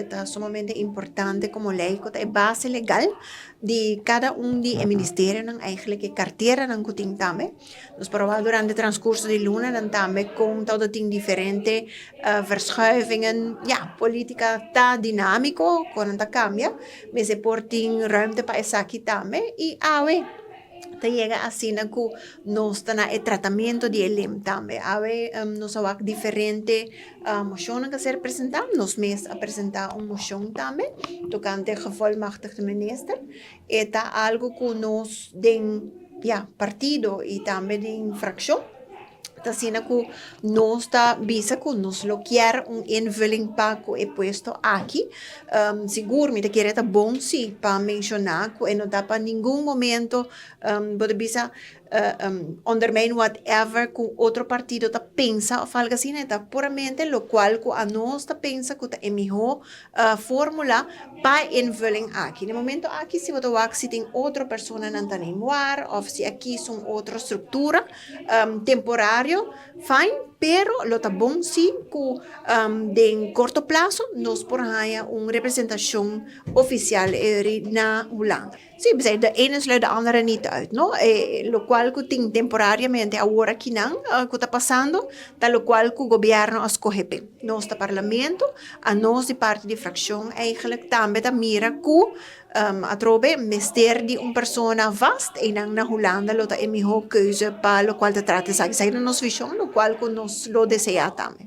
Ta sumamente importante komo lei ku ta e base legal di kada un di e ministerionan, eigenlijk e karteranan ku tin tambe. Nos por wak durante transkurso di lunanan tambe kon ta tin diferente verschuivingen. Ja, politika ta dinámiko, kon ta kambia, mester por tin ruimte pa esaki tambe i awe ta yega asina ku nos ta na e tratamentu di e LIM tambe. Awe nos a wak diferente moshonnan ku a ser presentá. Nos mes a presentá un moshon tambe tokante gevolmachtigde minister. E ta algu ku nos den, ja, partido i tambe den frakshon ta asina ku nos ta bisa ku nos lo kier un invulling pa ku e puesto aki. Sigur mi ta kere ta bon si pa menshoná ku e no ta pa ningun momento bo ta bisa ondermijn whatever ku otro partido ta pensa òf algu asina. E ta puramente lokual ku anos ta pensa ku ta e mihó fórmula pa invulling aki. Na e momento aki, si bo ta wak si tin otro personanan ta neembaar òf si a kies un otro struktura temporario, fine, pero lo ta bon si ku den korto plaso nos por haña un representashon ofisial eri na Hulanda. Sí, de ene sluit de andere niet uit, no? Lokual ku tin temporariamente awor akinan ku ta pasando, ta lokual ku gobièrnu a skohe p'e. Nos ta parlamento, anos di parti di frakshon eigenlijk tambe ta mira ku atrobe mester di un persona vast einan na Hulanda lo ta e mihó keuze pa lokual ta trata esaki. Esaki ta nos vishon, lokual ku nos lo deseá tambe.